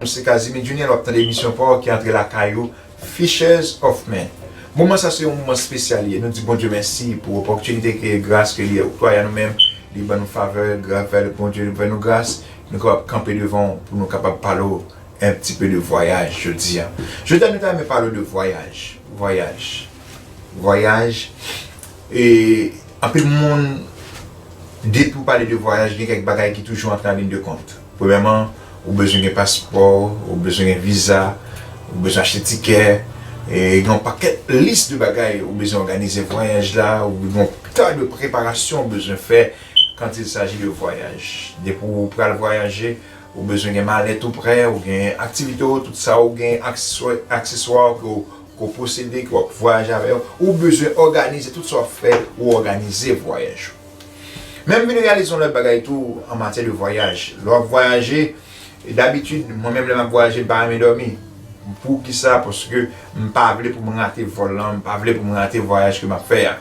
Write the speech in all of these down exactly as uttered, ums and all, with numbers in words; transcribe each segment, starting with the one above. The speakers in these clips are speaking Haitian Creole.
Se Casimir Junior, w ap tande emisyon pa w ki antre lakay ou, Fishers of Men. Moman sa se yon moman espesyal li ye. Nou di Bondye mèsi pou opòtinite ke gras ke li oktwaye a nou menm, li ban nou favè, gras fè Bondye li fè nou gras, nou kapab kanpe devan w pou nou kapab pale w un petit peu de voyage jodi a. Jodi a nou ta renmen pale w de vwayaj, vwayaj, vwayaj. E anpil moun, depi w pale de vwayaj, gen kèk bagay ki toujou antre an liy de kont. Premyèman, ou bezwen gen paspò, ou bezwen gen viza, ou bezwen achte tikè, e gen yon pakèt lis de bagay ou bezwen òganize vwayaj la, ou gen yon ta de preparasyon ou bezwen fè quand il s'agit de vwayaj. Depi w pral vwayaje, ou bezwen gen malèt ou prè, ou gen aktivite w, tout sa ou gen, akseswa, akseswa ke w, ke w posede, ke w ap vwayaje avè yo, ou bezwen òganize tout sa w ap fè, ou òganize vwayaj ou. Men m vin reyalize yon lòt bagay tou an matyè de vwayaj. Lè w ap vwayaje, e dabitid, mwen menm lè m ap vwayaje, m pa renmen dòmi. Poukisa? Paske m pa vle pou m rate vòl lan, m pa vle pou m rate vwayaj ke m ap fè a.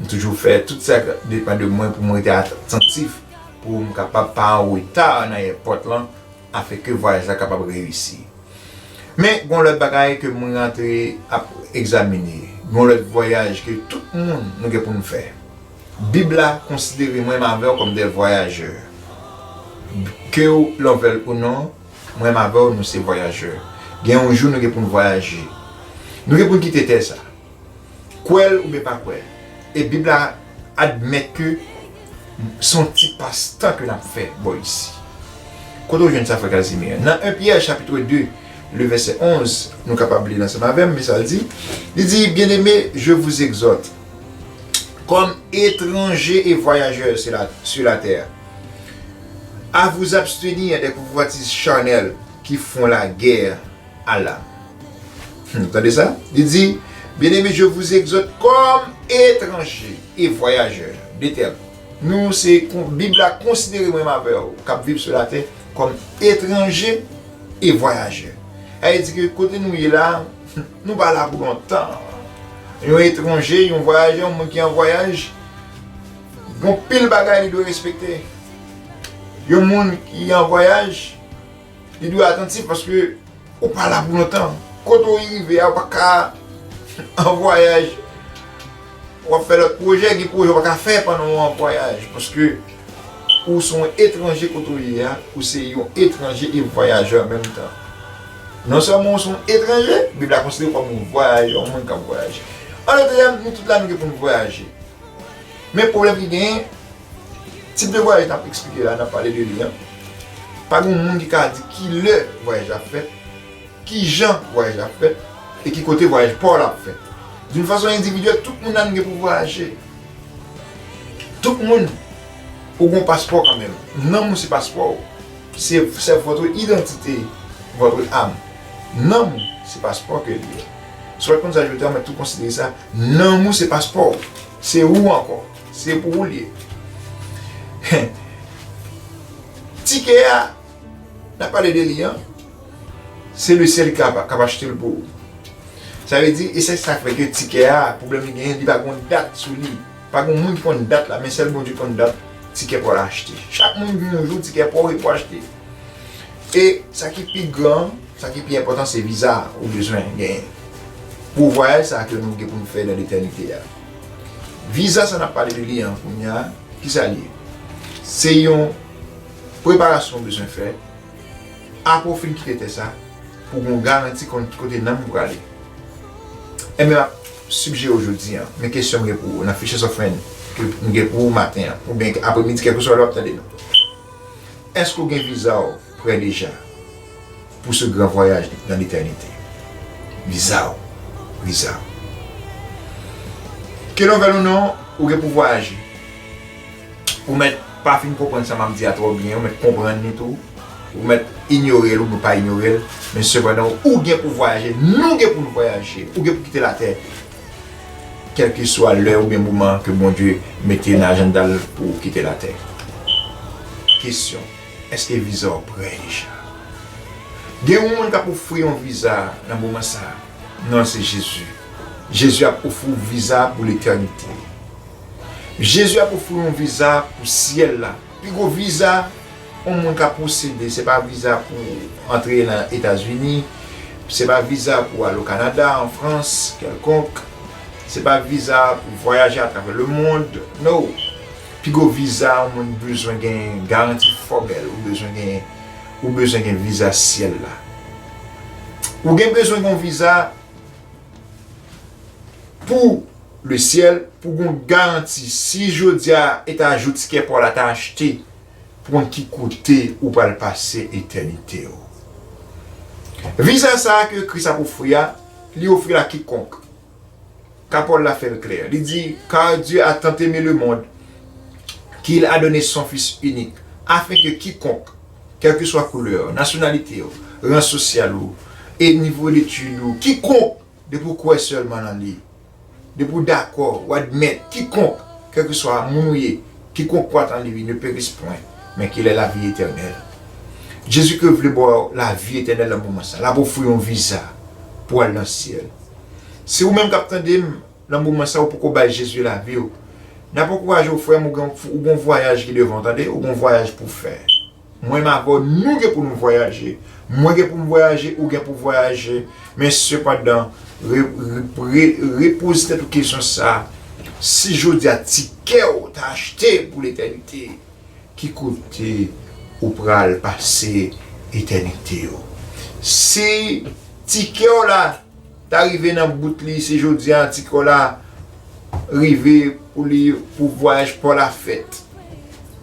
M toujou fè tout sa k depann de mwen pou m rete atantif, pou m kapab pa an reta nan èpòt lan, afin ke vwayaj la kapab reyisi. Men, gen yon lòt bagay ke mwen rantre ap egzamine, gen yon lòt vwayaj ke tout moun nou gen pou n fè. Bib la konsidere mwen m avè w kòm de vwayajè. Ke w lè w vle l ou non, mwen m avè w, nou se vwayajè. Gen yon jou nou gen pou n vwayaje. Nou gen pou n kite tè sa. Kwè l oubyen pa kwè l. E Bib la admèt ke se yon ti pastan ke n ap fè bò isi. Kote w jwenn sa, frè Casimir? Nan en Pyè, chapit de, le vèsè onz, nou kapab li l ansanm avè m, men sa l di, li di, Bien-aimés, je vous exhorte, comme étrangers et voyageurs sur la, sur la terre, à vous abstenir des convoitises charnelles qui font la guerre à l'âme. Hmm, tande sa? Li di, Bien-aimés, je vous exhorte comme étrangers et voyageurs de terre. Nou se, kon-, Bib la konsidere mwen avè w k ap viv sou latè kòm etranje e vwayajè. Sa vle di ke kote nou ye la, nou pa la pou lontan. Yon etranje, yon vwayajè, yon moun ki an vwayaj, gen pil bagay li dwe respekte. Yon moun ki an vwayaj, li dwe atantif paske ou pa la pou lontan. Kote w rive a, ou pa ka an vwayaj. W ap fè lòt pwojè, gen pwojè w pa ka fè pandan w an vwayaj. Paske ou se yon etranje kote w ye a, ou se yon etranje e vwayajè an menm tan. Non sèlman ou se yon etranje, Bib la konsidere w kòm yon vwayajè, yon moun k ap vwayaje. An lòt tèm, nou tout la, nou gen pou n vwayaje. Men pwoblèm ki genyen, tip de vwayaj n ap eksplike la, n ap pale de li an, pa gen moun ki ka di ki lè vwayaj la ap fèt, ki jan vwayaj la ap fèt, e ki kote vwayaj pa w la ap fèt. D'une façon individuelle, tout moun la nou gen pou vwayaje. Tout moun, ou gen paspò kanmenm. Nanm ou se paspò w. Se, c'est votre identité, votre âme. Nanm ou se paspò ke l ye. Si w pa t konn sa, jodi a, mwen tou konsidere sa. Nanm ou se paspò w. Se ou ankò. Se pou ou l ye. Tikè a, n ap pale de li an, se lesyèl ki kab, kab achte l pou ou. Sa vle di, e se sa k fè ke tikè a, pwoblèm li genyen, li pa gon dat sou li. Pa gon moun ki konn dat la, men sèl Bondye konn dat tikè pa w la achte. Chak moun gen yon jou tikè pa w e pou achte. E sa ki pi gran, sa ki pi enpòtan, se viza ou bezwen genyen pou vwayaj sa ke nou gen pou nou fè nan letènite a. Viza sa n ap pale de li an kounye a, kisa l ye? Se yon preparasyon w bezwen fè apre w fin kite tè sa pou w gen yon garanti kon-, kote nanm ou prale. Enben, m ap sijere w jodi a, men kesyon m gen pou ou nan Fishers of Men ke m gen pou ou maten an, oubyen apremidi, kèlkeswa lè w ap tande nou. Èske w gen viza w prè deja pou ce grand voyage dans l'éternité? Viza w, viza w. Ke l anvè l ou non, ou gen pou vwayaje. Ou mèt pa fin konprann sa m ap di a twò byen, ou mèt konprann li tou. Ou mèt inyore l oubyen pa inyore l, men sepandan, ou gen pou vwayaje, nou gen pou n vwayaje, ou gen pou kite latè. Kèlkeswa lè oubyen moman ke Bondye mete nan ajanda l pou w kite latè. Kesyon, èske viza w prè deja? Gen yon moun k ap ofri yon viza nan moman sa a. Non l se Jezi. Jezi ap ofri w viza pou letènite. Jezi ap ofri w yon viza pou syèl la. Pi gwo viza yon moun ka posede, se pa viza pou antre nan Etazini, se pa viza pou al o Kanada, an Frans, kèlkonk, se pa viza pou vwayaje atravè lemonn, no. Pi gwo viza yon moun bezwen gen garanti fòmèl, ou bezwen gen, ou bezwen gen viza syèl la. Ou gen bezwen gen yon viza pou lesyèl, pou gen yon garanti. Si jodi a e ta jou tikè pa w la ta achte, pou konn ki kote ou pral pase etènite w. Viza sa a ke Kris ap ofri a, li ofri l a kikonk. Ka Pòl la fè l klè. Li di, car Dieu a tant aimé le monde qu'il a donné son Fils unique, afin que quiconque, quelle que soit couleur, nationalité, rang sosyal ou, e nivo detid ou, kikonk, depi w kwè sèlman nan li, depi w dakò, w admèt, kikonk, kèlkeswa moun ou ye, kikonk croit en lui ne périsse point, mais qu'il ait la vie éternelle. Jezikri vle ba w lavi etènèl nan moman sa. L ap ofri yon viza pou al nan syèl. Si ou menm k ap tande m, nan moman sa ou poko bay Jezi lavi w, n ap ankouraje w, frè m, ou gen, ou gen yon vwayaj ki devan w, tande, ou gen yon vwayaj pou w fè. Mwen m avè w, nou gen pou nou vwayaje. Mwen gen pou m vwayaje, ou gen pou vwayaje. Men sepandan, re, re, re, repoze tèt ou kesyon sa a. Si jodi a tikè w ta achte pou letènite, ki kote ou pral pase etènite w? Si tikè w la ta rive nan bout li, si jodi a tikè w la rive pou li, pou vwayaj pa w la fèt,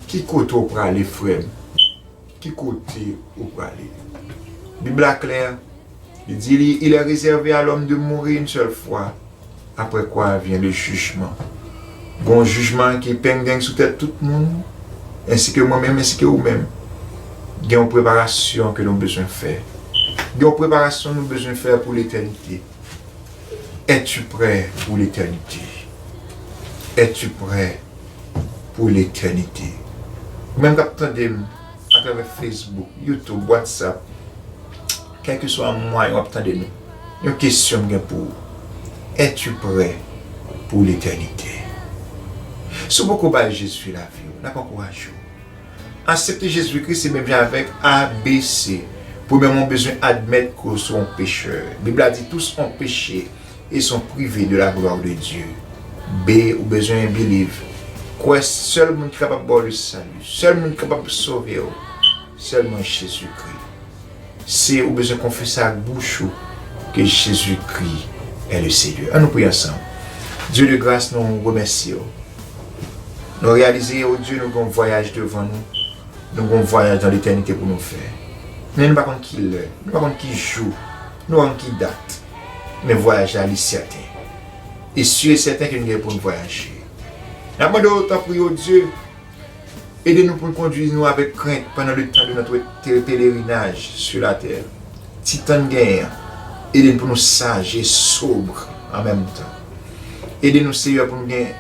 ki kote w prale, frè m? Ki kote ou prale? Bib la klè, li di li, il est réservé à l'homme de mourir une seule fois. Après quoi vient le jugement. Gon jijman ki pending sou tèt tout moun, ensi ke mwen menm, ensi ke ou menm. Gen yon preparasyon ke nou bezwen fè. Gen yon preparasyon nou bezwen fè pou letènite. Es-tu prêt pour l'éternité? Es-tu prêt pour l'éternité? Ou menm k ap tande m atravè Facebook, YouTube, WhatsApp, kèlkeswa mwayen w ap tande nou, yon kesyon m gen pou ou. Es-tu prêt pour l'éternité? Si w poko bay Jezi lavi w, n ap ankouraje w. Aksepte Jezikri se menm jan avèk A B C. Premyèman, w bezwen admèt ke w se yon pechè. Bib la di, tous ont péché et sont privés de la gloire de Dieu. B, ou bezwen believe. Kwè sèl moun ki kapab ba w le salut, sèl moun ki kapab sove w, sèlman Jezikri. Se ou bezwen konfese ak bouch ou ke Jezikri est le Seigneur. Ann nou priye ansanm. Dye de gras, nou remèsye w. Nou reyalize, o Dye, nou gen yon vwayaj devan nou. Nou gen yon vwayaj nan letènite pou nou fè. Men nou pa konn ki lè, nou pa konn ki jou, nou pa konn ki dat. Men vwayaj la, li sèten. E si e sèten ke nou gen pou nou vwayaje. N ap mande w, tanpri, o Dye, ede nou pou n kondui nou avèk krent pendant le temps de notre pèlerinaj sur la terre. Ti tan n genyen an, ede n pou nou saj e sobre an menm tan. Ede nou, Seyè, pou n gen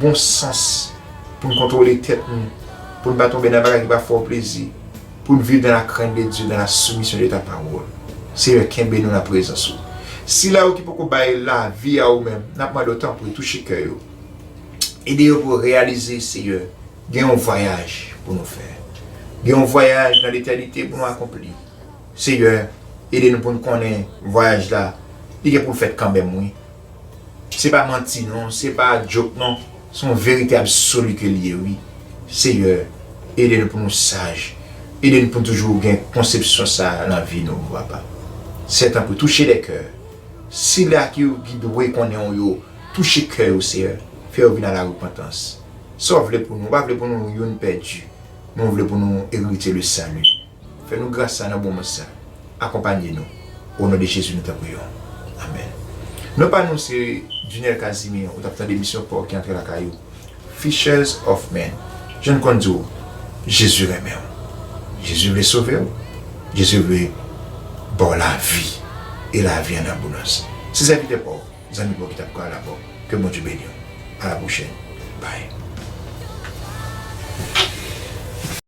bon sans, pou n kontwole tèt nou, pou n pa tonbe nan bagay ki pa fè w plezi, pou n viv dans la crainte de Dieu, dans la soumission de ta parole. Seyè, kenbe nou nan prezans ou. Sila yo ki poko bay lavi a ou menm, n ap mande w, tanpri, touche kè yo. Ede yo pou yo reyalize, Seyè, gen yon vwayaj pou nou fè. Gen yon vwayaj nan letènite pou nou akonpli. Seyè, ede nou pou n konnen vwayaj la, li gen pou l fèt kanmenm, wi. Se pa manti, non, se pa djòk, non. Se yon verite absoli ke l ye, wi. Seyè, ede nou pou nou saj. Ede nou pou n toujou gen konsepsyon sa a nan vi nou, papa. Seyè, tanpri, touche dè kè. Sila ki, ki dwe konnen w yo, touche kè yo, Seyè. Fè yo vin a la repantans. Sa w vle pou nou, ou pa vle pou nou youn pèdi, men w vle pou nou eritye le sali. Fè nou gras sa nan moman sa. Akonpanye nou. O non de Jezi, nou ta priye w. Amèn. Non pa nou se Dunel Casimir, ou t ap tande emisyon pa w ki antre lakay ou. Fishers of Men. Jan n konn di w, Jezi renmen w. Jezi vle sove w. Jezi vle ba w lavi. E lavi an abondans. Se sèvitè pa w, zanmi pa w ki t ap kole avè w. Ke Bondye beni w. A la pwochèn. Bye.